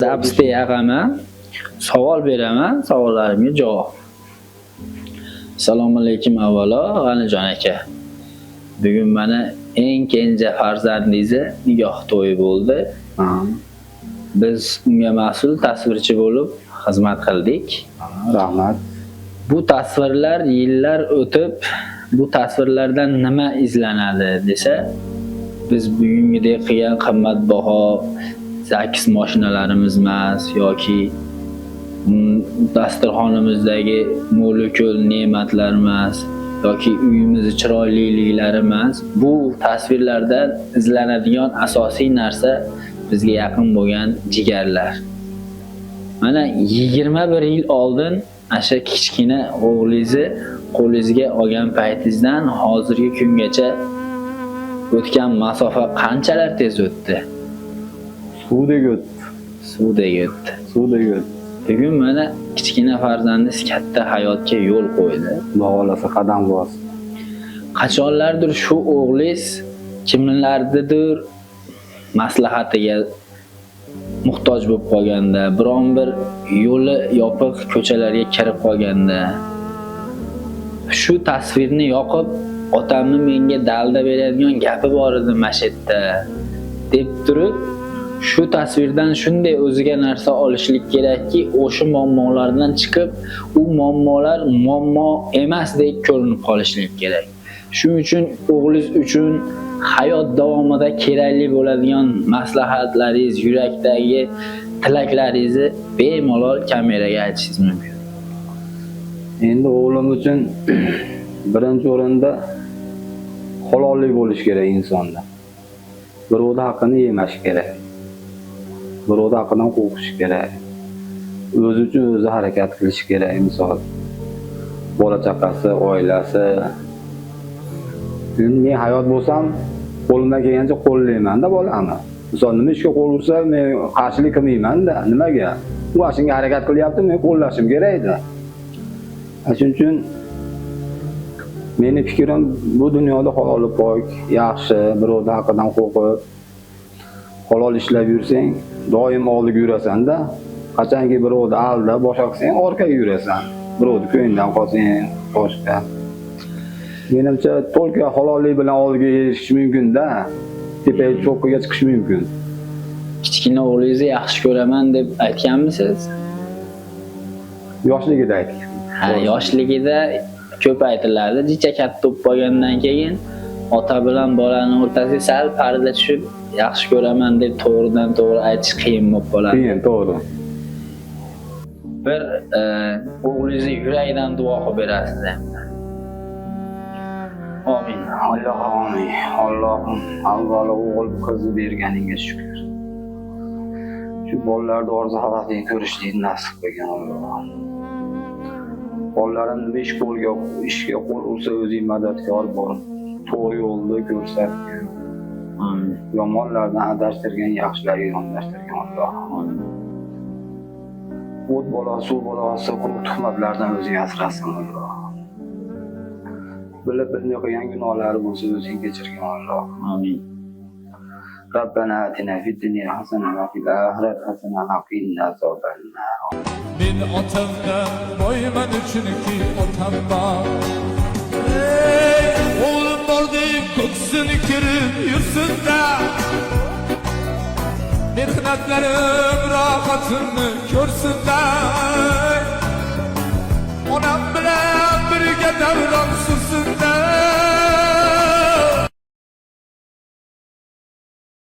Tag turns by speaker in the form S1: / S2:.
S1: Zapsda yaqaman, savol beraman, savollarimga javob. Assalomu alaykum avvalo, G'anijon aka. Bugun mana eng kenja farzandingizni nikoh to'yi bo'ldi. Biz unga mas'ul tasvirchi bo'lib xizmat qildik.
S2: Rahmat.
S1: Bu tasvirlar yillar o'tib, bu tasvirlardan nima izlanadi desa, biz bugungidek qilgan qimmatbaho Zakis mashinalarimiz emas yoki dasturxonimizdagi mo'l-ko'l ne'matlar emas yoki uyimizni chiroyliliklari emas. Bu tasvirlardan izlanadigan asosiy narsa bizga yaqin bo'lgan jigarlar. Mana 21 yil oldin asha kichkina o'g'lingizni qo'lingizga olgan paytingizdan hozirgi kungacha o'tgan masofa qanchalar tez o'tdi?
S2: Suvdek o'tdi.
S1: Suvdek o'tdi.
S2: Suvdek o'tdi.
S1: Bugun mana kichkina farzandingiz katta hayotga yo'l qo'ydi.
S2: Xudo xohlasa qadam bosdi.
S1: Qachonlardir shu o'g'lingiz kimlarnidir maslahatiga muhtoj bo'lib qolganda, biron bir yo'li yopiq ko'chalarga kirib qolganda shu tasvirni yoqib, otamni menga dalda beradigan gapi bor edi mana yerda deb turib, shu tasvirdan shunday o'ziga narsa olishlik kerakki, o'sha muammolardan chiqib, u muammolar muammo emasdek ko'rinib qolishlik kerak. Shuning uchun o'g'lingiz uchun hayot davomida kerakli bo'ladigan maslahatlaringiz, yurakdagi tilaklaringizni bemalol kameraga aytishingiz mumkin.
S2: Endi o'g'lim uchun birinchi o'rinda halollik bo'lishi kerak insonda. Birovni haqqini yemash kerak. Birovni haqqidan qo'rqish kerak. O'zi uchun o'zi harakat qilish kerak, misol. Bola chaqasi, oilasi. Endi men hayot bo'lsam, qo'limdan kelgancha qo'llayman-da bolani. Misol nima ishga qo'l ursa, men qarshilik qilmayman-da. Nimaga? U shunga harakat qilyapti, men qo'llashim kerak-da. Shuning uchun meni fikrim, bu dunyoda haloli pok, yaxshi, birovni haqqidan qo'rqib, halol ishlab yursang, doim oldiga yurasan-da. Qachonki birovni aldab boshqa qilsang, orqaga yurasan. Birovni ko'nglidan qolsang, boshqa. Menimcha, только halollik bilan oldiga erishish mumkin-da. Tepaga, cho'qqiga chiqish mumkin.
S1: Kichkina o'g'lingizni yaxshi ko'raman deb aytganmisiz?
S2: Yoshligida aytgan.
S1: Ha, yoshligida ko'p aytiladi. Jicha katta bo'lib qolgandan keyin ota bilan bolani o'rtasiga sal parda tushib, yaxshi ko'raman deb to'g'ridan to'g'ri aytish qiyin bo'lib qoladi.
S2: Qiyin, to'g'ri.
S1: Bir o'g'lingizni yuragidan duo qilib berasiz endi. Amin.
S2: Alloh amin. Allohim, avvalo o'g'il qizni berganingga shukr. Shu bolalarni orzu havasini ko'rishlikni nasib qilgin, Allohim. Bolalarim nima ish qo'lga ishga qo'l ursa, o'zing madadkor bo'l. To'g'ri yo'lni ko'rsatgin.
S1: Amin.
S2: Yomonlardan adashtirgan, yaxshilarga yondashtirgin, Allohim.
S1: Amin.
S2: O't balosi, suv balosi, quruq tuhmatlardan o'zing asrasin, Allohim. Bilib bilmay qilgan gunohlari bo'lsa, o'zing kechirgin, Allohim.
S1: Amin.
S2: ربنا آتنا في الدنيا حسنة وفي الآخرة حسنة وقنا عذاب النار.
S3: Men otamdan boyman, chunki otam bor. Ey, o'g'lim bor deb ko'ksini kerib yursin-da. Mehnatlarim rohatimni ko'rsin-da.